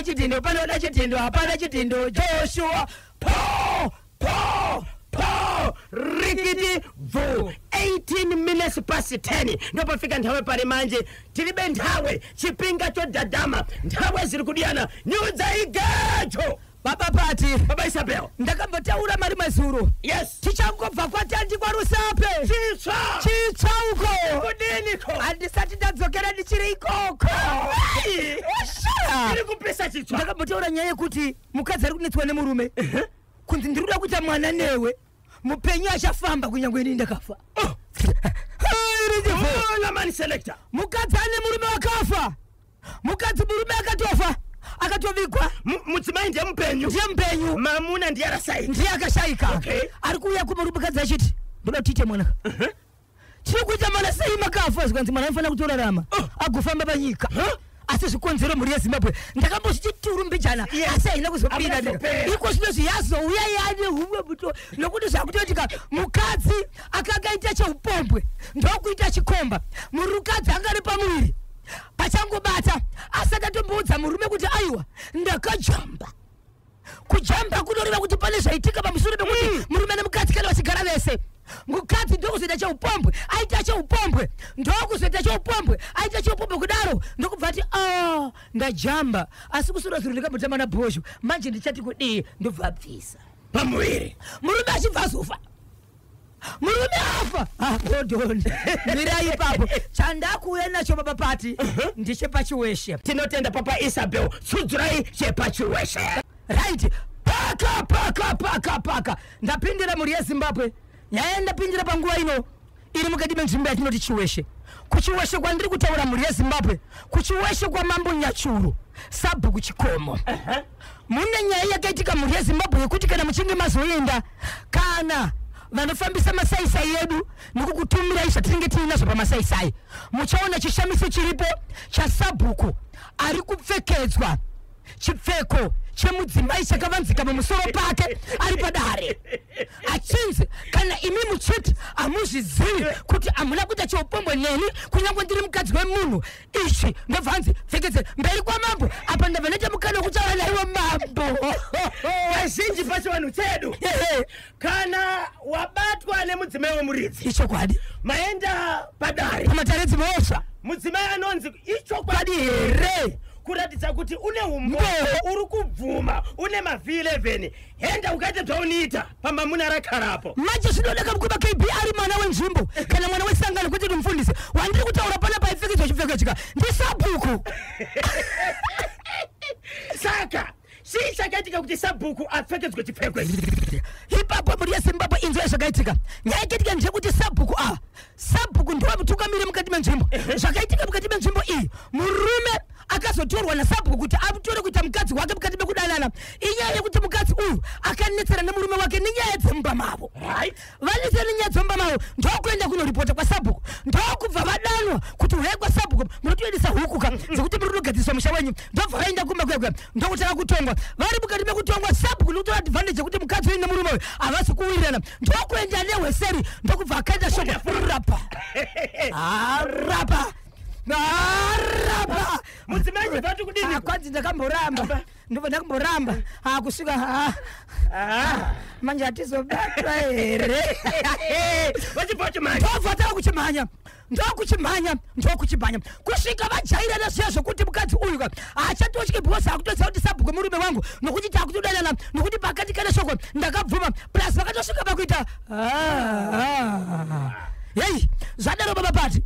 Panoda chidhindo, panoda chidhindo, hapana chidhindo. Joshua, Po, po, po, rikiti bvu. 18 minutes past 10 ndopafika nthawe pali manje. Tilibe nthawe, chipinga chodadama, nthawe ziri kudiyana. Nyudza igejo. Baba Pati. Baba Isabel. Ndakambotaura mari mazuro. Yes. Tichangobva kwaTandi kwaRusape. Chitsva. Chitsva uko. Kudiniko? Handisati ndadzokera, ndichiri ikoko. Osha. Iri kupisa chitsva. Ndakambotaura nyaya yekuti mukadzi ari kunetswa nemurume kunzi ndiri kuda kuita mwana newe mupenyu achafamba kunyange ini ndakafa. Oh. Oh, man selector. Mukadzi ane murume wakafa, mukadzi murume akatofa, akatovigwa. Mudzimai ndiye mupenyu. Ndiye mupenyu. Mamuna ndiye arashaika. Ndiye akashayika. Ari kuuya kumurume, mukadzi achiti ndoda kuti tiite mwana. Tiri kuita mwana sei makafa? Zvikanzi mwana anofanira kutorarama agofamba panyika. Asi zvikonzero, mhuri yeZimbabwe, ndakambozvichituru mbijana, asi haina kuzopinda. Hamuna kuzopera. Iko zvinozvi yazouya yane humwe muto, nokuti zvakutoitika, mukadzi akanga cheupombwe ndokuita chikomba. Murukadzi anga ari pamuviri pachangobata asati atomboudza murume kuti aiwa, ndakajamba. Kujamba kunoreva kuti pane zvaitika pamusoro pekuti murume nemukadzi kana vachigara vese, mukadzi ndokuzoita cheupombwe, aita cheupombwe, ndokuzoita cheupombwe, aita cheupombwe kudaro, ndokubva ati a ndajamba, asi kusura zuro ndikambotamba nabhosho, manje ndichati kudii? Ndobva abvisa pamuviri. Murume achibva azofa, murume afa. Ah, hold on, mirai ipapo. Chandakuuya nacho, Baba Pati, ndechepaChiweshe. Tinotenda, Papa Isabel. Tsudzurai chepaChiweshe. Right, paka paka paka paka ndapindira, mhuri yeZimbabwe. Nyaya yandapindira panguva ino iri mukati menzvimbo yatinoti Chiweshe. KuChiweshe kwandiri kutaura, mhuri yeZimbabwe, kuChiweshe kwaMambo Nyachuru, Sabhuku Chikomo, mune nyaya yakaitika, mhuri yeZimbabwe, yekuti kana muchinge mazoenda, kana vanofambisa masaisai edu nekukutumirai zvatinenge tiinazvo pamasaisai, muchaona chishamiso chiripo chasabhuku ari kupfekedzwa chipfeko chemudzimai chakavanzika mumusoro pake ari padare, achinzi kana imi muchiti hamuzvizivi kuti hamuna kuita cheupombwe neni kunyange ndiri mukadzi wemunhu, ichi ndobva hanzi pfekedze mberi kwamambo. Apa ndabva ndaita mukana wekutaura naiwo mambo. Kazhinji pachivanhu chedu, kana wabatwa nemudzimai wemuridzi, Ichokwadi. Maenda padare, pamatare dzimhosva, mudzimai anonzi ichokwadi kwadi here? Kuratidza kuti une umbo, Mbo. uri kubvuma une mavhi 11, henda ukaite zvauniita pamamuna rakarapo. Manje zvinodeka mukoma KB ari mwana wenzvimbo kana mwana wesangano, kwete kuti mufundisi wandiri kutaura panapa aipfekedzwa chipfeko chika ndisabhuku. Saka chii chakaitika kuti sabhuku apfekedzwe chipfeko ichi? Ipapo, mhuri yeZimbabwe, inzwa zvakaitika. Nyaya yakaitika ndeyekuti sabhuku ava, sabhuku ndiwo mutungamiri mukati menzvimbo. Zvakaitika mukati menzvimbo iyi, murume akazotorwa nasabhuku kuti amutore kuita mukadzi wake mukati mekudanana, inyaya yekuti mukadzi uyu akanetsera nemurume wake nenyaya dzemumba mavo. Vanetsera nenyaya dzemumba mavo, ndokuenda kunoripota kwasabhuku, ndokubva vadanwa kuti huyai kwasabhuku, munotoendesa huku ka dzekuti muri kunogadziriswa musha wenyu. Ndobva vaenda kumba kwekwe, ndokutanga kutongwa. Vari mukati mekutongwa, sabhuku nekutora advantage yekuti mukadzi uyu nemurume uyu havasi kuwirirana, ndokuenda nehweseri, ndokubva akaenda shoko rapa arapa arapa. Mudzimai chibva ti kudini? Ah, kwanzi ndakamboramba, ndobva ndakamboramba kusvika manje hatizobatwa here? Vachibva vachimhanya. Ndobva tava kuchimhanya, ndokuchimhanya, ndokuchimhanya kusvika vajairana zviya zvokuti mukadzi uyu ka haachatotyi bhosi, akutoziva kuti sabhuku murume wangu, nokuti takutodanana, nokuti pakati kana shoko ndakabvuma, plus vakatosvika pakuita. Hei, zvadaro, Baba Pati,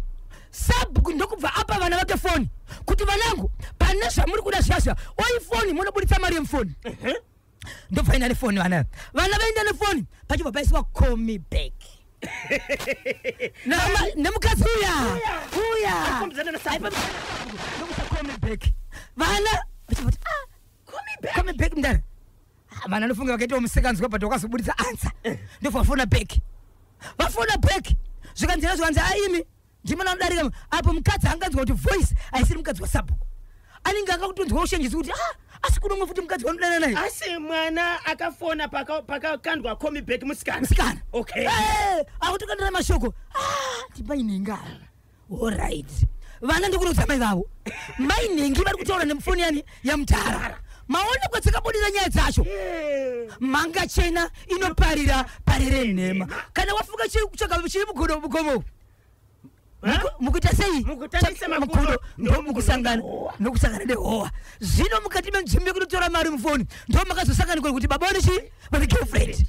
sabhuku ndokubva apa vana vake foni kuti vanangu, pane zvamuri kuda zviya zviya, oi foni munobuditsa mari yemufoni. Ndobva enda nefoni, vana vaenda nefoni, pachibva paiswa "Call me back" nemukadzi uya uya. Aifambidzana nasabhuku. Ndokusa "Call me back", vana vachibva kuti ah, call me back mudara. Ah, vana nofunga vakaitawo musikanzwa, but wakazobuditsa answer, ndobva vafona back. Vafona back, zvikanzira, zvikanzi aimi ndimana unodarika apo. Mukadzi anganzwa kuti voice haisiri mukadzi wasabhuku, anenge angakutonzwa ushenjesi kuti ah, asi kunomwe futi mukadzi wanodana naye. Asi mwana akafona pakakandwa "Call me back" musikana. Musikana. Okay. Akutokandira mashoko, ah, tipainenga. Alright, vana ndikurodza mai vavo, mai nhengi vari kutaura nemufoni yani yamutara. Maona kwadzakabudira nyaya dzacho. Mhanga chena inoparira parere nhema. Kana wafunga kutsvaga chiri mugodo mugomo, mukuita sei? Mukutanisa makudo, Makudo ndomukusangana nokusangana nehowa. Zvino mukati menzvimbo yekunotora mari mufoni, ndo makazosanganikwa kuti baba vane chii, vane girlfriend.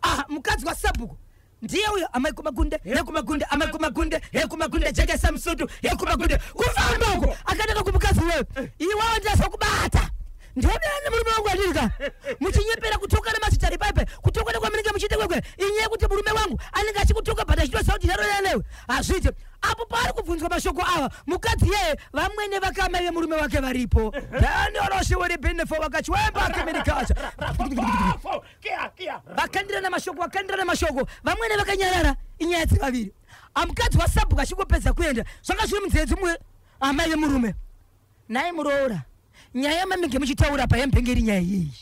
Ah, mukadzi wasabhuku ndiye uyo, amai kumagunde, hekumagunde, amai kumagunde, hekumagunde, jekesa musutu, hekumagunde, kufamba uko akanaka kumukadzi uyoyo. Iwawo ndazokubata, ndionana murume wangu adirika muchinyepera kutukana mazitari paipai, kutukana kwamunenge muchiita kwekwe. Inyaya yekuti murume wangu anenge achikutuka, but achitoziva kuti ndaroya newe, hazviite. Apo paari kubvunzwa mashoko ava mukadzi yeye, vamwene vakamai vemurume wake varipo. Danioroshiweribinefo vakachwemba akimirikacha. Fo, kia kia. Vakandirana mashoko, vakandirana mashoko, vamwene vakanyarara. Inyaya dzevaviri. Amukadzi wasabhuku achingopedza kuenda, zvanga zviri munzeve dzimwe amai vemurume naye muroora. Nyaya yamaminge muchitaura pa yambenge iri nyaya iyi,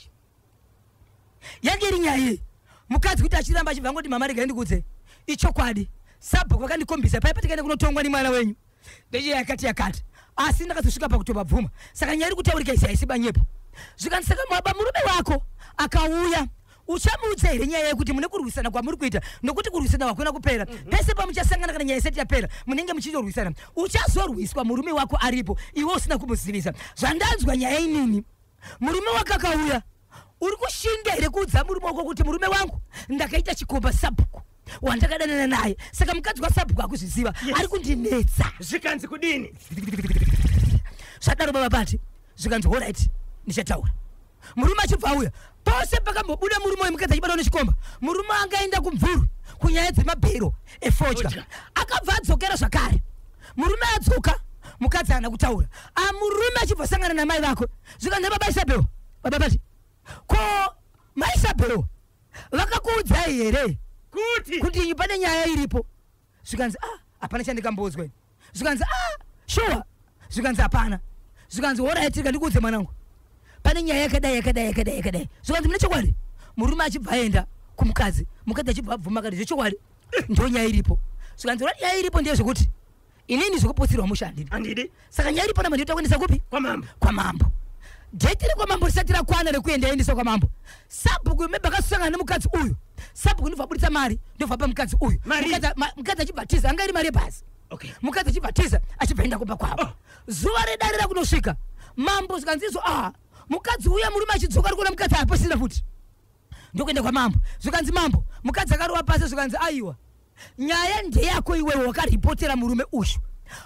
yange iri nyaya iyi. Mukadzi kuti achiramba achibva ngoti, "Mama, regai ndikudze ichokwadi. Sabhuku vakandikombisa pai patikaenda kunotongwa nemwana wenyu ndenyaya yakati yakati, asi ndakazosvika pakutobabvuma. Saka nyaya iri kutaurika isi haisi banyepo." Zvikanzi, "Saka mwaba murume wako akauya, uchamuudza here nyaya yekuti mune kurwisana kwamuri kuita? Nokuti kurwisana hakuna kupera. Pese pamuchasangana, kana nyaya isati yapera, munenge muchitorwisana. Uchazorwiswa murume wako aripo, iwe usina kumuzivisa. Zvandanzwa nyaya inini, murume wako akauya, uri kushinga here kuudza murume wako kuti murume wangu ndakaita chikomba sabhuku wandakadanana naye, saka mukadzi wasabhuku akuzviziva, ari kundinetsa?" Zvikanzi kudini? Zvadaro baba pati zvikanzi, "Alright, ndichataura." Murume achibva auya, pose pakambobuda murume uyu, mukadzi achibatwa nechikomba, murume angaenda kumvurwi kunyaya dzemabhero efodya. Fodya. Akabva adzokera zvakare. Murume adzoka, mukadzi haana kutaura. Amurume achibva sangana namai vako, zvikanzi, "Baba Isabel, baba pati ko maIsabel vakakuudzai here kuti kuti pane nyaya iripo?" Zvikanzi, "Ah, hapana chandikambozwa ini." Zvikanzi, "Ah, sure?" Zvikanzi, "Hapana." Zvikanzi, "Alright, ndikuudze mwanangu, pane nyaya yakadai, yakadai, yakadai, yakadai." Zvikanzi, "Mune chokwadi?" Murume achibva aenda kumukadzi, mukadzi achibva abvuma akati, "Zvechokwadi, ndo nyaya iripo." Zvikanzi, "Alright, nyaya iripo ndeyezvekuti inini zvekupotsirwa musha handidi." Handidi. "Saka nyaya iripo nama ndinoita kuendesa kupi?" Kwamambo. Kwamambo. Date rekwamambo risati rakwana rekuenda endesa kwamambo, sabhuku maybe akasangana nemukadzi uyu. Sabhuku ndobva abuditsa mari, ndobva pa mukadzi uyu. Mari? Mukadzi achibva tiza, anga iri mari yebhasi. Mukadzi achibva tiza, achibva enda kumba kwavo. Oh. Zuva redare rakunosvika mambo, zvikanzi izvo, a mukadzi uya, murume achidzoka ari kuona mukadzi aposina futi, ndokuenda kwamambo. Zvikanzi, "Mambo, mukadzi akarova pasi." Zvikanzi, "Aiwa, nyaya ndeyako iwewe, wakaripotera murume uyu.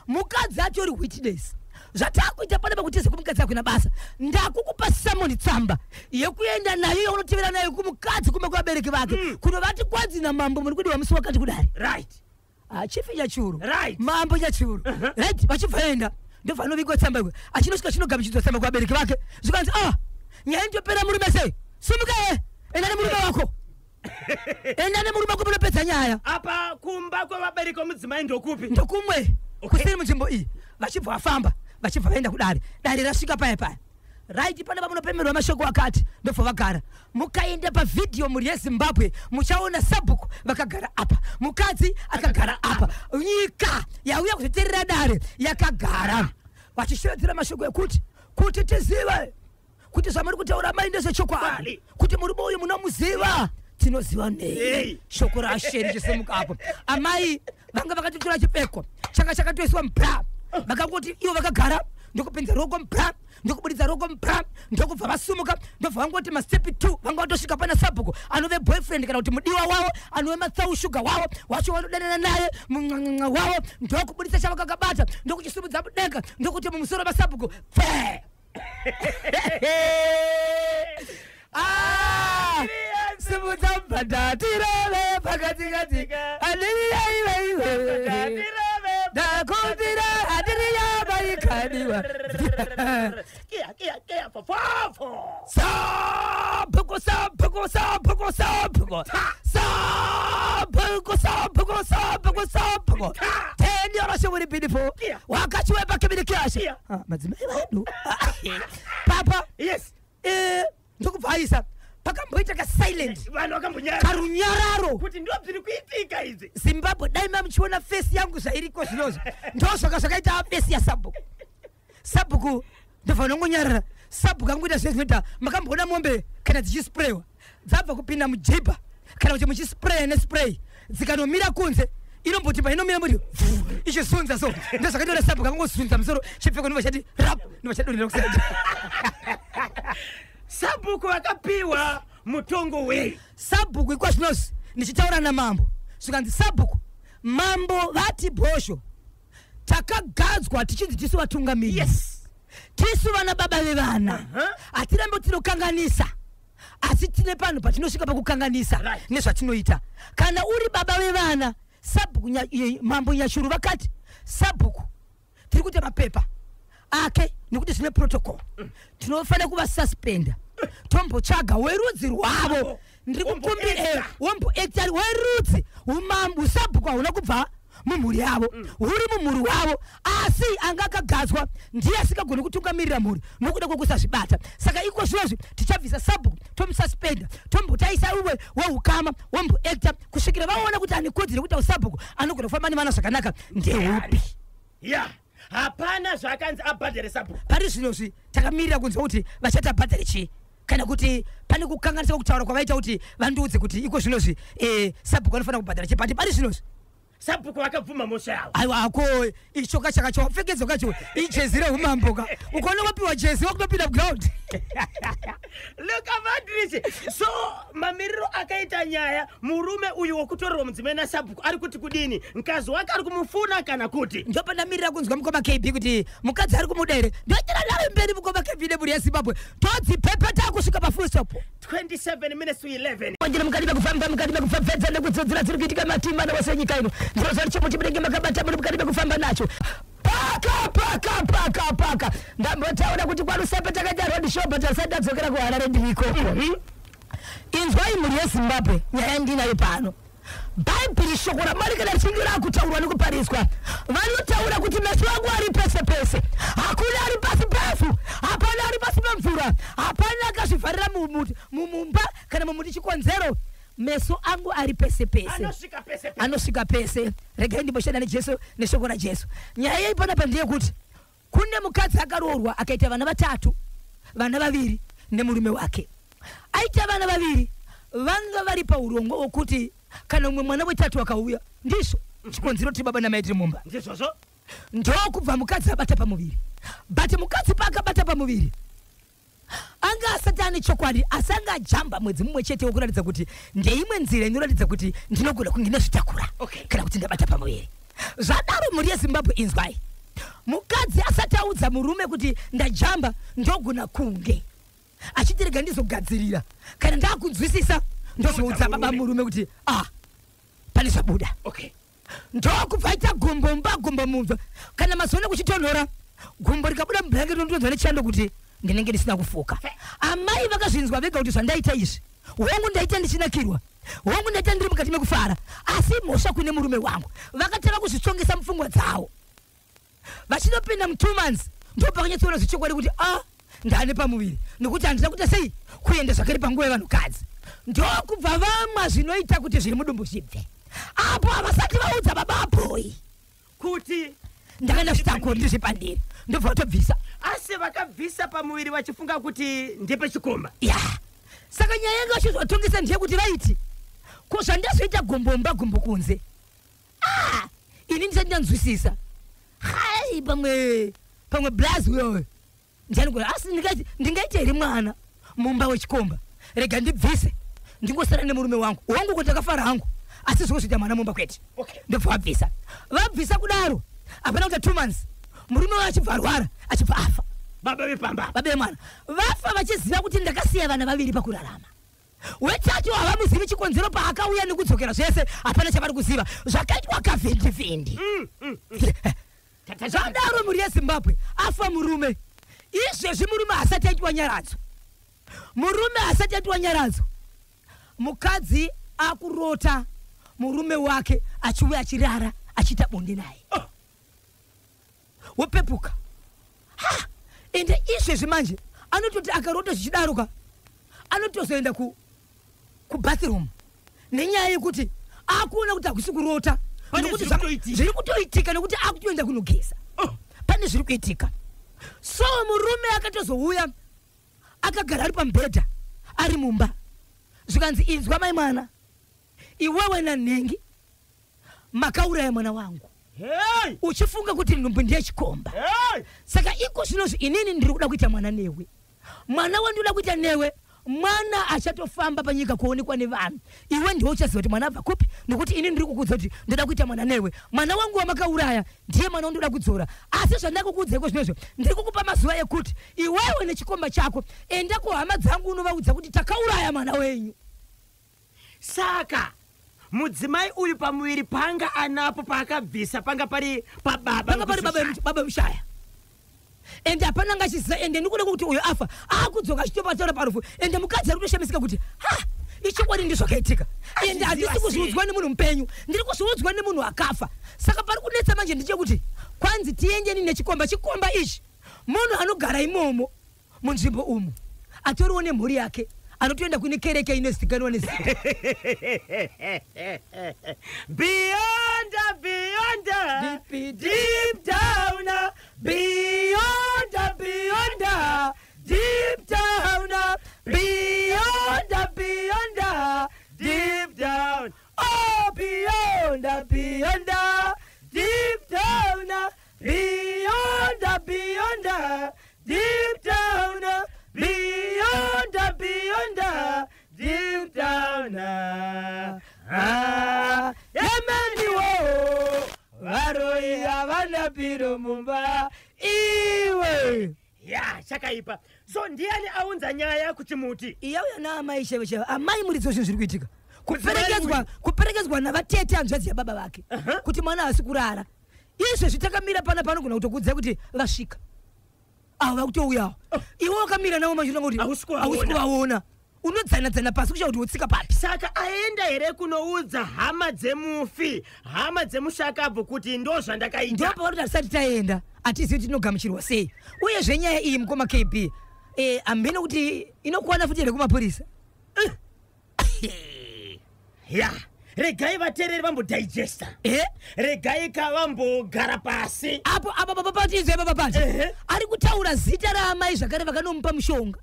Mukadzi atori witness. Zvatakuita pane pakutiza kumukadzi akuna basa. Ndakukupa summon, tsamba yekuenda nayo, yaunotevera nayo kumukadzi kumba kwevabereki vake, kunovati kwanzi namambo muri kudiwa musi wakati kudari." Ah, chief Nyachuru. Mambo Nyachuru. Right, vachibva enda, ndobva anovigwa tsamba iwe. Achinosvika, chinogamuchidzwa tsamba kuvabereki vake. Zvikanzi, "Ah, nyaya ndopera. Murume sei, simuka ye, enda nemurume wako, enda nemurume wako munopedza nyaya." Apa kumba kwevabereki vomudzimai ndokupi? Ndokumwe kusiri munzvimbo iyi. Vachibva vafamba, vachibva vaenda kudare. Dare rasvika paya paya, right, pane pamunopemerwa mashoko akati, ndobva vagara. Mukaenda pavhidhiyo, mhuri yeZimbabwe, muchaona sabhuku vakagara apa, mukadzi akagara apa, nyika yauya kuzoteerera dare yakagara, vachishevedzera mashoko ekuti, "Kuti tizive kuti zvamuri kutaura mai ndezvechokwadi, Kwadi. kuti murume uyu munomuziva, tinoziva nei." Nei. Shoko raShe richisimuka apo, amai vanga vakatotora chipfeko changa chakatoiswa mubra, vakangoti ivo vakagara, ndokupinza ruoko mubra, ndokubuditsa ruoko mubra, ndokubva vasumuka, ndobva vangoti masteps 2, vanga vatosvika pana sabhuku anove boyfriend kana kuti mudiwa wavo, anove matsau shuga wavo wacho vanodanana naye, mun'an'an'a wavo, ndokubuditsa chavakakabata, ndokuchisimudza mudenga, ndokuti mumusoro masabhuku pfe. Ah! Simudza mubhadha tirove pakatikati, adiriya iwe, ndakumbira adiriya maikadiwa. Kia kia kia fo fo fo. Sabhuku, sabhuku, sabhuku, sabhuku, sabhuku, sabhuku, sabhuku, sabhuku. Teni uri beautiful. Wakachiwepa kibirikiasha. Madzimai vedu papa. Ndokubva aisa, pakamboita kasilent. Vanhu vakambonyara. Karunyararo. Kuti ndo zviri kuitika izvi. Zimbabwe, dai mamuchiona face yangu zvairiko zvinozvo, ndozvaka zvakaita face yasabhuku. Sabhuku ndobva nongonyarara. Sabhuku angoita zve zvinoita. Makamboona mombe kana dzichisprayiwa, dzabva kupinda mujibha kana kuti muchispraya nespray, dzikanomira kunze inomboti painomira mboti ichisunza? So ndozvakaita sabhuku, akangosunza musoro, chipfeko ndobva chati rap, ndobva chadonhera kuside. Sabhuku vakapiwa mutongo wei? Sabhuku ikwazvinozi ndichitaura namambo, zvikanzi, "Sabhuku, mambo vati bhosho takagadzwa tichinzi tisu vatungamiri, tisu vana baba vevana. Hatirambe tinokanganisa, asi tine panhu patinosvika pakukanganisa nezvatinoita. Kana uri baba vevana, sabhuku mambo Nyashuru vakati sabhuku tiri kuita mapepa ake nekuti zvine protocol, tinofanira kuvasuspenda, tombotsvaga werudzi rwavo. Ndiri kukumbira womboacta werudzi. Umambo usabhuku hauna kubva mumhuri yavo, huri mumhuri wavo, asi anga akagadzwa ndiye asingagoni kutungamirira mhuri nokuda kwokusazvibata. Saka iko zvinozvi tichabvisa sabhuku, tomususpenda, tombotaisa umwe weukama womboacta kusvikira vaona kuti ane kodzero yekuita usabhuku, anogona kufamba nevana zvakanaka, ndeupi." Ya, hapana zvaakanzi abhadhare sabhuku? Pari zvinozvi takamirira kunzwa kuti vachati abhadhare chii, kana kuti pane kukanganisa kutaura kwavaita kuti vandiudze kuti iko zvinozvi sabhuku anofanira kubhadhara chii. Pati pari zvinozvi Sabhuku vakabvuma mhosva yavo? Aiwa, ako ichoka chakacho wapfekedzwa kacho ijezi reumambo ka. Ukaona wapiwa jezi, wakutopinda muground. Luka Madrid. So mamiriro akaita nyaya, murume uyu wokutorerwa mudzimai nasabhuku ari kuti kudini? Mukadzi wake ari kumufuna kana kuti? Ndopandamirira kunzwa mukoma KB kuti mukadzi ari kumuda here. Ndoitira nare mberi, mukoma KB nemhuri yeZimbabwe, todzipepeta kusvika pafull stop. 27 minutes to 11. Ndiri mukati mekufamba, mukati mekupfapfedza nekudzodzera dziri kuitika matima nawose enyika ino. Ndinozva chipo chimunenge makabata, muri mukati mekufamba nacho. Paka paka paka paka, ndambotaura kuti kwaRusape takaita road show, but asati tadzokera kuHarare ndiri ikoko. Inzwai mhuri yeZimbabwe, nyaya ndinayo pano. Bhaibheri, shoko raMwari, kana richinge rakutaurwa nekupariswa, vanotaura kuti meso angu ari pese pese. Hakuna ari pasi pevhu, hapana ari pasi pemvura, hapana akazvivharira mumumba kana mumuti. Chikonzero, meso angu ari pese pese. Anosvika pese pese. Anosvika pese. Regai ndimboshanda neJesu, neshoko raJesu. Nyaya yeipanapa ndeyekuti kune mukadzi akaroorwa, akaita vana vatatu, vana vaviri nemurume wake. Aita vana vaviri, vanga vari paurongwa hwokuti kana umwe mwana wetatu akauya, ndizvo chikonzero tiri baba namai tiri mumba. Ndizvozvo. Ndokubva mukadzi abata pamuviri. But mukadzi paakabata pamuviri, anga asati ane chokwadi, asi anga ajamba mwedzi mumwe chete wekuratidza kuti ndeimwe nzira inoratidza kuti ndinogona kunge ndazvitakura kana kuti ndabata pamuviri. Zvadaro, mhuri yeZimbabwe, inzwai, mukadzi asati audza murume kuti ndajamba, ndogona kunge achiti rega ndizogadzirira, kana ndakunzwisisa ndozoudza baba murume kuti ah, pane zvabuda. Ndokubva aita gumbo mba, gumbo mumva. Kana mazoona kuchitonhora, gumbo rikabuda mublanketi, ronditonzwa nechando kuti ndinenge ndisina kufuka. Amai vakazvinzwa vega kuti zvandaita izvi, hongu ndaita ndichinakirwa, hongu ndaita ndiri mukati mekufara, asi mhosva kune murume wangu. Vakatanga kuzvitsongesa mupfungwa dzavo. Vachinopinda mu2 months, ndopakanyatsoona zvechokwadi kuti a ndane pamuviri, nekuti handina kuita sei kuenda zvakare panguva yevanhukadzi. Ndokubva vamwa zvinoita kuti zviri mudumbu zvibve. Apo havasati vaudza baba abhoi kuti ndakanda zvitakuro ndizvipandiri, ndobva vatobvisa. Asi vakabvisa pamuviri vachifunga kuti ndepechikomba? Ya, saka nyaya yanga vachizvatongesa ndeyekuti vaiti ko zvandazoita gombomba, gombo kunze, ah, ini ndisati ndanzwisisa, hai, pamwe blazi uyoyo ndiani asi ndingaita here mwana mumba wechikomba? Rega ndibvise, ndingosara nemurume wangu wangu kuti takafara hangu, asi zvikuzoita mwana mumba kwete. Ndobva vabvisa. Vabvisa kudaro, hapana kuita 2 months, murume wayo achibva arwara, achibva afa. Baba vepamba? Baba vemwana vafa vachiziva kuti ndakasiya vana vaviri pakurarama. Wetatu havamuzivi, chikonzero paakauya nekudzokera zvese hapana chavari kuziva, zvakaitwa kavhindivhindi. Zvadaro, mhuri yeZimbabwe, afa murume. Izvezvi murume asati aitwa nyaradzo, murume asati aitwa nyaradzo, mukadzi akurota murume wake achiuya, achirara, achiita bonde naye. Wopepuka ha. Ende izvezvi manje anototi akarota zvichidaroka, anotozoenda kubathroom nenyaya yekuti akuona kuti hakusi kurota. Pane Nokuti zviri kutoitika. Zviri kutoitika, nekuti akutoenda kunogeza. Pane zviri kuitika. So murume akatozouya. Akagara ari pamubhedha ari mumba, zvikanzi, "Inzwa mai mwana, iwewe nanhengi makauraya mwana wangu Hey! uchifunga kuti nhumbu ndeyechikomba. Hey! Saka iko zvinozvi inini ndiri kuda kuita mwana newe. Mwana wandinoda kuita newe, mwana achatofamba panyika kuonekwa nevanhu. Iwe ndiwe uchaziva kuti mwana abva kupi, nekuti ini ndiri kukuudza kuti ndoda kuita mwana newe. Mwana wangu wamakauraya ndiye mwana wandoda kudzora. Asi zvandakukuudza iko zvinozvo, ndiri kukupa mazuva ekuti iwewe nechikomba chako enda kuhama dzangu, unovaudza kuti takauraya mwana wenyu." Saka mudzimai uyu pamuviri panga anapo paakabvisa panga pari pababa? Panga pari baba baba mushaya, ende hapana anga achiziva. Ende ndikuda kuti uyo afa akudzoka achitopataura parufu, ende mukadzi ari kutoshamisika kuti, "Ha, ichokwadi ndizvakaitika, ende Achiziva handisi sei? kuzviudzwa nemunhu mupenyu, ndiri kuzviudzwa nemunhu akafa." Saka pari kunetsa manje ndechekuti kwanzi tiendeni nechikomba. Chikomba ichi munhu anogara imomo munzvimbo umu, atoriwo nemhuri yake, anotoenda kune kereke inozikanwa nezita. Beyond, beyond, Deep, deep down, beyond, beyond, deep down, beyond, beyond, deep down. Oh, beyond, beyond, deep down, beyond, beyond, deep down, beyond, beyond, deep down. Ah, yemeniwo varoi havana piro mumba iwe. Ya, chakaipa. So ndiani aunza nyaya kuchimuti? Iyauya naamai chaivo chaivo, amai muridzo. Zvinhu zviri kuitika, kuperekedzwa navatete, hanzvadzi yababa vake, kuti mwana haasi kurara. Izvezvi takamira pana panogona kutokuudzai kuti vasvika avo vakutouyawo. Iwe wakamira navo manje unonga kuti Hausi kuvaona. hausi kuvaona, unodzana-dzana pasi kushaa kuti wotsika papi. Saka aenda here kunoudza hama dzemufi, hama dzemushakabvu, kuti ndo zvandakaita? Ndopavari kuti hatisati taenda, hatizivi kuti tinogamuchirwa sei. Uyezve nyaya iyi, mukoma KB, hamene kuti inokwana futi here kumapurisa. Ya, regai vateereri vambodigesta. Regai ka vambogara pasi. Apo apo papatizwe papapati ari kutaura zita raamai zvakare vakanomupa mushonga.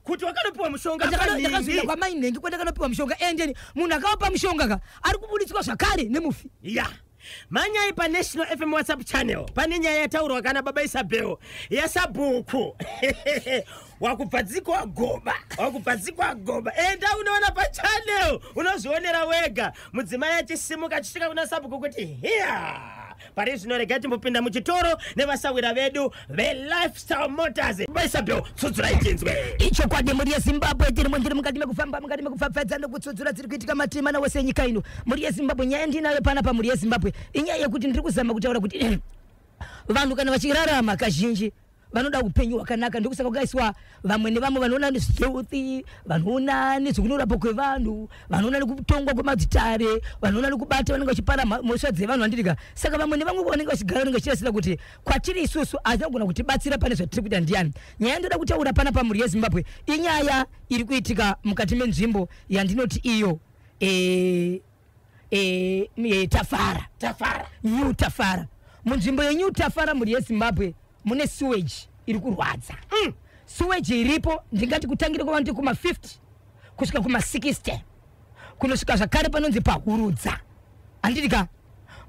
Kuti wakanopiwa mushonga Ndakazoenda panhingi. kwamai nhengi kwandakanopiwa mushonga, endeni munhu akavapa mushonga ka ari kubuditswa zvakare nemufi. Ya, manyai paNational FM WhatsApp channel, pane nyaya yataurwa kana baba Isabel yasabhuku wakubva dziko wagoba, wakubva dziko wagoba. Enda unoona pachannel, unozvionera wega mudzimai achisimuka achisvika kuna sabhuku kuti hiya. Pari zvino regai timbopinda muchitoro nevasawira vedu veLifestyle Motors. Baba Isabel, tsudzurai tinzwe. Ichokwadi, mhuri yeZimbabwe, tirimo, ndiri mukati mekufamba, mukati mekupfapfadza nekutsudzura dziri kuitika matima nawose enyika ino. Mhuri yeZimbabwe, nyaya ndinayo panapa, mhuri yeZimbabwe, inyaya yekuti ndiri kuzama kutaura kuti vanhu kana vachirarama kazhinji vanoda upenyu hwakanaka. Ndokusaka kwakaiswa vamwe nevamwe vanoona nezvehealth, vanoona nezvekunorapwa kwevanhu, vanoona nekutongwa kwemadzitare, vanoona nekubata vanenge vachipara mhosva dzevanhu, handirika? Saka vamwe nevamwe vanenge vachigara vanenge vachirasira kuti kwatiri isusu achinogona kutibatsira pane zvatiri kuita ndiani. Nyaya ndoda kutaura pana pamhuri yeZimbabwe inyaya iri kuitika mukati menzvimbo yandinoti iyo Tafara. Tafara. New Tafara. Munzvimbo yeNew Tafara, mhuri yeZimbabwe, mune sewage iri kurwadza. Sewage iripo ndingati kutangira kwavanoti kuma50 kusvika kuma60, kunosvika zvakare panonzi pahurudza, handiti ka?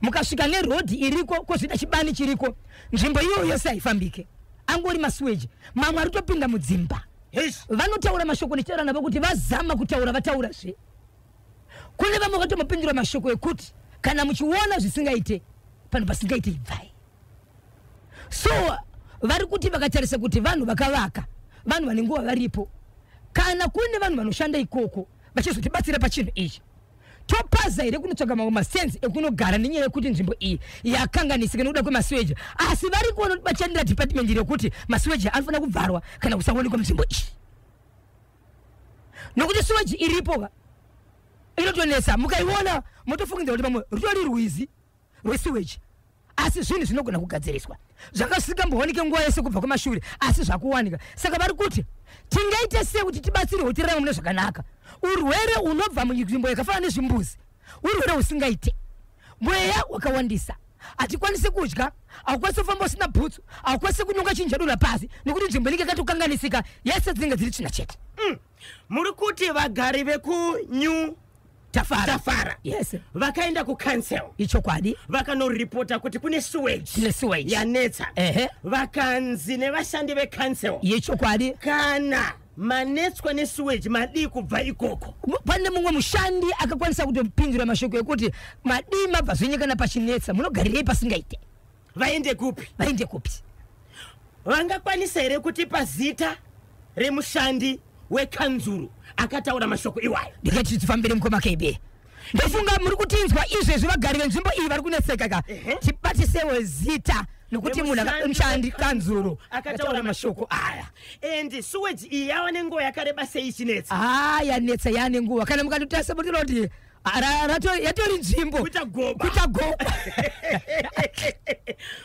Mukasvika nerodhi iriko, kwozoita chibani chiriko, nzvimbo iyoyo yose haifambike, angori masewage. Mamwe ari kutopinda mudzimba. Eish. Vanotaura mashoko ndichitaura navo kuti vazama kutaura, vataurazve. Kune vamwe vakatomupindura mashoko ekuti kana muchiona zvisingaite panhu pasingaite, ibvai. So vari kuti vakatarisa kuti vanhu vakavaka, vanhu vane nguva varipo, kana kune vanhu vanoshanda ikoko vachizotibatsira pachinhu ichi, topaza here kunotsvaga mamwe masenzi ekunogara, nenyaya yekuti nzvimbo iyi yakanganisika nekuda kwemasiweji. Asi vari kuona kuti vachandira department rekuti masiweji anofanira kubvarwa kana kusaonekwa munzvimbo iyi, nokuti siweji iripo ka inotonetsa. Mukaiona motofungidzira kuti pamwe rutori rwizi rwesiweji, asi zvinhu zvinogona kugadziriswa zvakasingambooneke nguva yese kubva kumashure, asi zvakuwanika. Saka vari kuti tingaite sei kuti tibatsirwe, tirarame mune zvakanaka? Urwere unobva munzvimbo yakafanana nezvimbuzi, urwere husingaite, mweya wakawandisa. Hatikwanisi kudya, haukwanisi kufamba usina bhutsu, haukwanisi kunonga chinhu chadonha pasi nekuti nzvimbo inenge yakatokanganisika yese, dzinenge dziri tsvina chete. Muri kuti vagari vekuNew Tafara. Tafara Yes. vakaenda kucouncil, Ichokwadi. vakanoripota kuti kune sewage Kune sewage. yanetsa, Ehe. vakanzi nevashandi vecouncil, Yechokwadi. kana manetswa nesewage, madii kubva ikoko? Pane mumwe mushandi akakwanisa kutopindura mashoko ekuti madii mabva zvenyu kana pachinetsa, munogarirei pasingaite? Vaende kupi? Vaende kupi? Vangakwanisa here kutipa zita remushandi wekanzuru akataura mashoko iwayo? Ndikati tifambire, mukoma KB. Ndofunga muri kutinzwa izvezvi, vagari venzvimbo iyi vari kunetseka ka. Tibatisewo zita nokuti munhu mushandi kanzuru akataura mashoko aya. And sewage iyi yava nenguva yakareba sei ichinetsa? Ha, yanetsa yaane nguva. Kana mukatotarisa mutoona kuti yatori nzvimbo. Kuita goba. Kuita goba.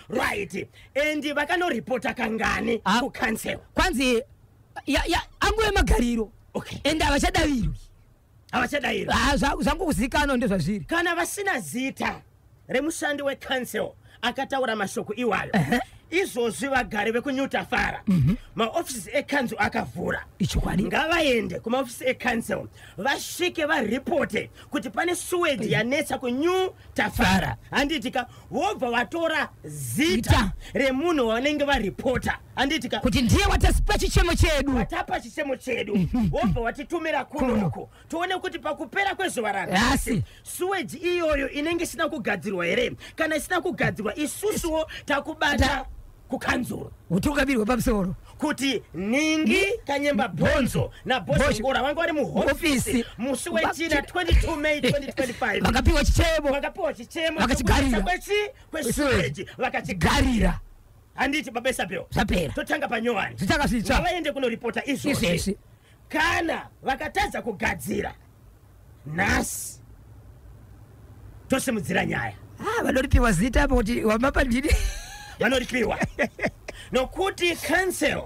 Right, and vakanoripota kangani Ah. kucouncil? Kwanzi anguve magariro. Ende havachadavirwi. Havachadayirwa. Ah, zvangokuzikanwa ndezvazviri. Kana vasina zita remushandi wecouncil akataura mashoko iwayo, izvozvi vagari vekuNew Tafara, maofisi ecouncil akavhura. Ichokwadi. Ngavaende kumaofisi ecouncil, vasvike varipote kuti pane sewage yanetsa kuNew Tafara, handitika? Vobva vatora zita Zita. remunhu wavanenge varipota, handitika? Kuti ndiye watasipa chichemo chedu. Watapa chichemo chedu, wobva watitumira kunoko, tione kuti pakupera kwezuva Nhasi. ranhasi sewage iyoyo inenge isina kugadzirwa here. Kana isina kugadzirwa, isusuwo takubata kukanzuro Utungamirwe pamusoro kuti ningi Kanyemba Bhonzo naBhozhongora vanga vari muhofisi Hofisi. musi wechina 22 May 2025, vakapiwa chichemo, vakapiwa chichemo Vakachigarira. kwesewage, vakachigarira. Garira. Handiti, baba Isabel? Zvapera. Totanga panyowani. Zvitanga zvitsva. Ngavaende kunoripota izvozvi. Izvezvi. Kana vakatadza kugadzira nhasi, tosimudzira nyaya. Ah, vanoripiwa zita apo kuti wamapa ndini. Vanoripiwa nokuti council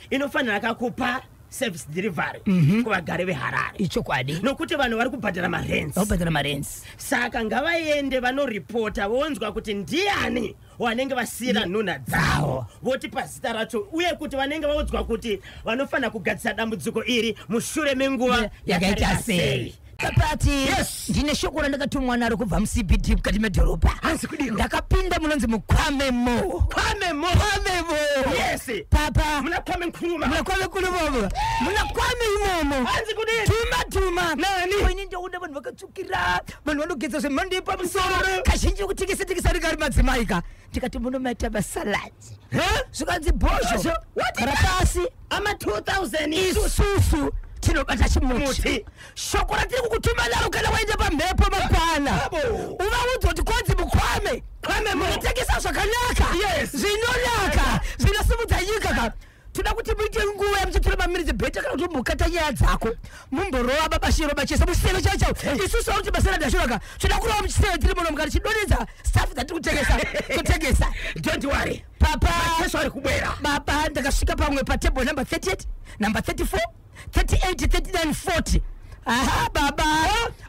inofanira kakupa service delivery kuvagari veHarare, Ichokwadi. nokuti vanhu vari kubhadhara marents. Vakubhadhara marents. Saka ngavaende vanoripota, vonzwa kuti ndiani vanenge vasiyira nhunha dzavo, votipa zita racho, uye kuti vanenge vaudzwa kuti vanofanira kugadzisa dambudziko iri mushure menguva yakaita sei. Kapati. Yes. Ndine shoko randakatumwa naro kubva muCBD, mukati medhorobha. Hanzi kudiko? Ndakapinda munonzi muKwame Mo. Kwame Mo. Kwame Mo. Yes. Papa. Muna Kwame Nkrumah. Muna Kwame Nkrumah, muna Kwame imomo. Hanzi kudini? Tuma tuma. Nani? Ini ndaona vanhu vakatsvukira, vanhu vanogeza zvemhando yepamusoro, kazhinji kutekesa tekesa ringa ari madzimai ka. Ndikati munomaita masaladi? Zvikanzi, "Bhozho, gara pasi." Ama 2000 isu. Isusu tinobata chimuti. Muti. Shoko ratiri kukutuma naro, kana waenda pamhepo mangwana, Abo. uvaudza kuti kwanzi muKwame Kwame Mo. munotengesa zvakanaka, Yes. zvinonaka, zvinosimudza nyika ka. Toda kuti muite nguva yamuchitora maminitsi bheta kana kuti mukata nyaya dzako, mumborova babashiro bachesa museve chao chao. Isusu akuti basa radashoraka, toda kurova muchiseve tiri muno mukati chidonedza stafu dzatiri kutengesa, totengesa. Don't worry. Papa. Jesu ari kubwera. Baba, ndakasvika pamwe patable number 38, number 34, 38, 39, 40. Aha, baba,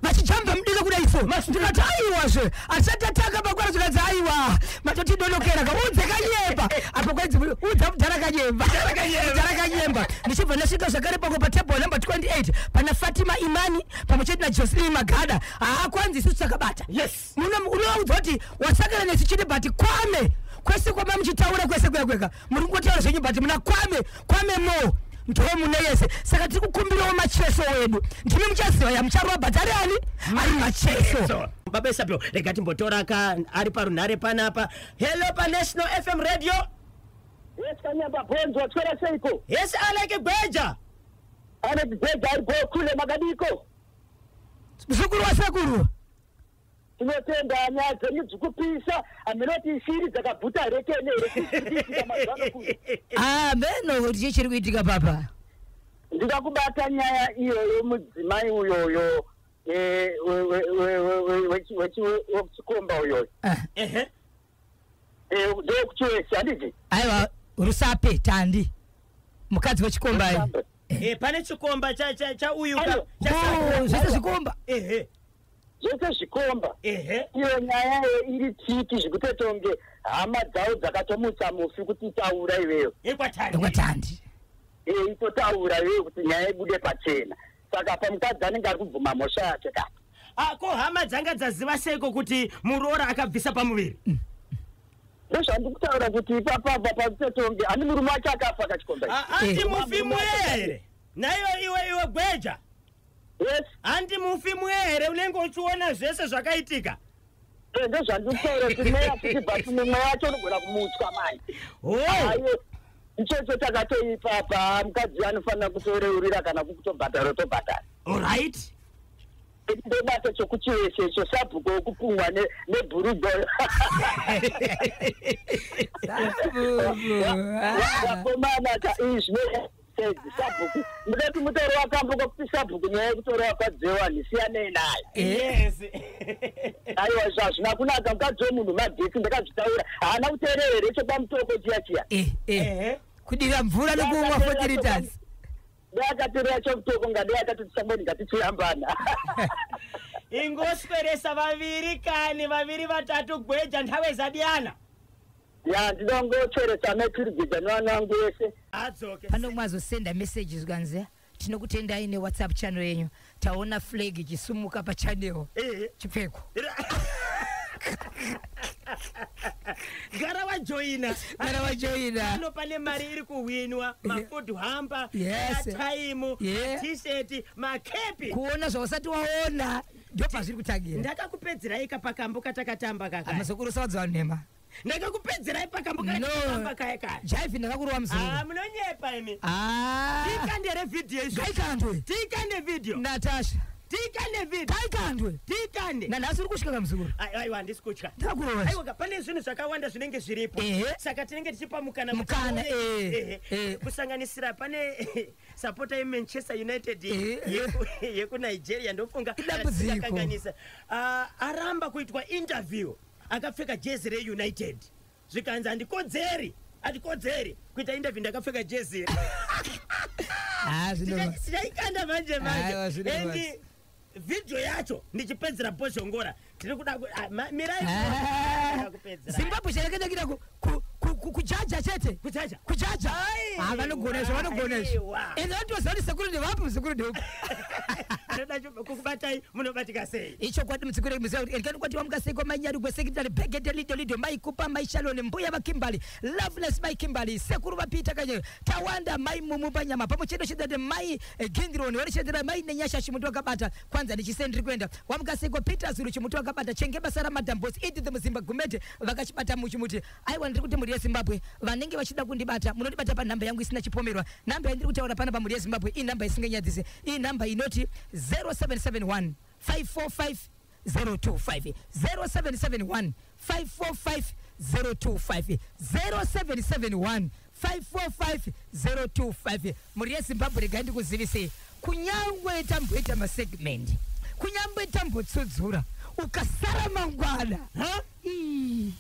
vachijamba mudika kudai so, ndikati aiwazve, hatisati tatanga makwara. Zvikanzi, "Aiwa, matotidonokera ka." Udze kanyemba apo, kwanzi udza mudhara kanyemba, mudhara kanyemba. Ndichibva ndasvika zvakare pamwe patable number 28, pana Fatima Imani pamwe chete naJoselin Magada. Haa, kwanzi isusu takabata. Yes. Unovaudza kuti wasangana nesu chete, but Kwame kwese kwama muchitaura kwese kuya kwega muri kungotaura zvenyu, but muna Kwame, Kwame Mo ndo mune yese. Saka tiri kukumbirawo macheso wedu, ndimi muchaziva yamucharova, but ari ani ari macheso. So, baba Isabel, rega timbotora ka ari parunhare panapa. Hello, paNational FM Radio. Yes, Kanyamba Bhonzo, watswera seiko? Yes, Aleke Gweja. Ane Gweja ari kule, makadiko? Muzukuru wasekuru. Tinotenda. Nyaya dzenyu dzikupisa, haminoti ishiri dzakabvuta rekene here kuitika mazuva ano kuno? Ameno kuti chii chiri kuitika, papa. Ndingakubata nyaya iyoyo, mudzimai uyoyo wekuchikomba uyoyo. Ah, Ehe. Ndewekuchiwesi, handiti? Aiwa, Rusape Tandi, mukadzi wechikomba. Eh, pane chikomba cha cha cha uyu ka. Ayo. Cha Oh, zvese zvikomba. Ehe. Zvese zvikomba. Ehe. Iyo nyaya iyo iri tiki zvikutotonge hama dzavo dzakatomutsa mufi kuti itaura iweyo. Yekwatandi. Yekwatandi. Itotaura iweyo kuti nyaya ibude pachena. Saka pamukadzi anenge ari kubvuma mhosva yake ka. Ah, ko hama dzanga dzaziva seiko kuti muroora akabvisa pamuviri? Ndozvandiri kutaura kuti ipapapa pakutotonge ani murume wacho akafa kachikomba ichi. Ah, handi mufi muye here? Naiwe iwe gweja. Yes. Handi mufi muye here unenge uchiona zvese zvakaitika? Ndozvandiri kutaura kuti mweya futi but mumwe wacho unogona kumutswa manje. Oh. Ayo, ichocho takatoipapa mukadzi anofanira kutoreurira kana kutobhadhara otobhadhara. Alright. Ndobata chokuchiweshe icho sabhuku wokupungwa nebhurugwa. Vakomana ka izvi sabhuku mudati mutoro wakambuka kuti sabhuku nyaya yekutora wakadzewa siyanei naye. Yes. Aiwa, izvo hazvina kunaka. Mukadzi wemunhu magetsi, ndakazvitaura, haana kuteerera here chepamutoko chiya chiya? Ehe. Kudira mvura nekumwa 40 liters. Dai chomutoko ngadai akatoti samboni ngatichiyambana. Ingosweresa vaviri kani, vaviri vatatu, gweja nthawe zadiyana. Ya, ndinongocheresa mepirigidza nevana vangu vese. Adzoke. Pano mwazosenda message zvikanzi tinokutendai newhatsapp channel yenyu, taona flag ichisumuka pachannel. Ehe. Chipfeko. Gara wajoina. Gara wajoina. Pano pane mari iri kuhwinwa, mafood hamper, Yes. airtime, Yeah. t-shirt, makepi. Kuona zvausati waona ndo pazviri kutangira. Ndakakupedzerai kapakambo katakatamba kaka. Amasokuru sawadza vanhu. Ndakakupedzerai pakambo No. katakatamba kaya kaya. Jaivi, ndakakurova Ah, muzukuru. munonyepa imi. Ah. Tikandere video izvo. Ngaikandwe. Tikande video. Natasha. Tikande video. Ngaikandwe. Tikande. Nanhasi uri kusvika kamuzukuru. Aiwa, handisi kutya. Ndakurova. Aiwa, pane zvinhu zvakawanda zvinenge zviripo. Ehe. Saka tinenge tichipa mukana kuti Mukana, uone- eh, Ehe. eh. Kusanganisira pane sapota yeManchester United Eh. yekuNigeria, ndofunga Idambudziko. kanganisa. Ah, aramba kuitwa interview akapfeka jezi reUnited, zvikanzi handikodzeri, handikodzeri kuita interview ndakapfeka jezi. Ah, zvinorwadza. Tichaikanda manje Aiwa, manje. zvinorwadza. And vhidhiyo yacho ndichipedzera bhozhongora tiri kuda mirai. Ah. Kupedzera. Zimbabwe charakanakira kujaja chete. Kujaja? Kujaja. Aiwa, Ah, vanogona izvo, vanogona izvo. aiwa. Ende vanotoziva kuti sekuru ndevapi, muzukuru ndeupi. Anoda kukubatai, munobatika sei? Ichokwadi muzukuru, kwati wamukasekwa mainyarugwe sekitari begede lido lido maikupa maishaloni mbuya vakimbali Loveless maikimbali sekuru vapita kanye tawanda mai mumu panyama pamwe chete chete mai gindironi varichendera mai nenyasha chimuti wakabata kwanza ndichisendiri kuenda wamukasekwa Peter Zulu chimuti wakabata chenge basa ramadhambos Edith Muzimba Gumete vakachibata muchimuti. Aiwa, ndiri kuti mhuri yeZimbabwe vanenge vachida kundibata munondibata panhamba yangu isina chipomerwa. Nhamba yandiri kutaura pana pamhuri yeZimbabwe inhamba isinganyadzisi, inhamba inoti 0771 545 025, 0771 545 025, 0771 545 025. Mhuri yeZimbabwe, regai ndikuzivisei, kunyangwe tamboita masegment, kunyangwe tambotsudzura, ukasara mangwana. Ha? Ii,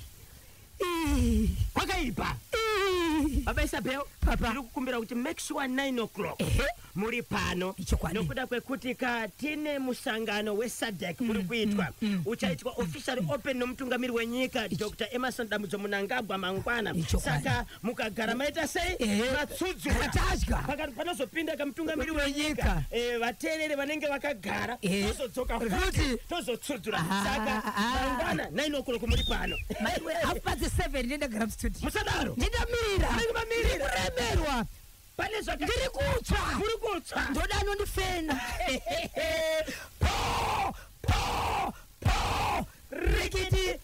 ii, Kwakaipa. ii. Baba Isabel. Papa. Ndiri kukumbira kuti make sure 9 o'clock Ehe. muri pano. Ichokwadi. Nokuda kwekuti ka tine musangano weSADC uri kuitwa, uchaitwa officially open nomutungamiri wenyika Dr Emerson Dambudzo Munangagwa mangwana. Ichokwadi. Saka mukagara maita sei? Ehe. Matsudzura. Tadya. Pakati panozopinda kamutungamiri Wenyika. wenyika, vateereri vanenge vakagara, Ehe. tozodzoka Futi. futi tozotsudzura. Ah, Saka ah. mangwana 9 o'clock muri pano. Maiwe, half past 7 ndendagara mustudio. Musadaro. Ndindamirira. Munenge mamirira. Ndikuremerwa. Pane zvaka Ndiri kutsva. Muri kutsva. Ndoda anondifena. Po po po, rikiti.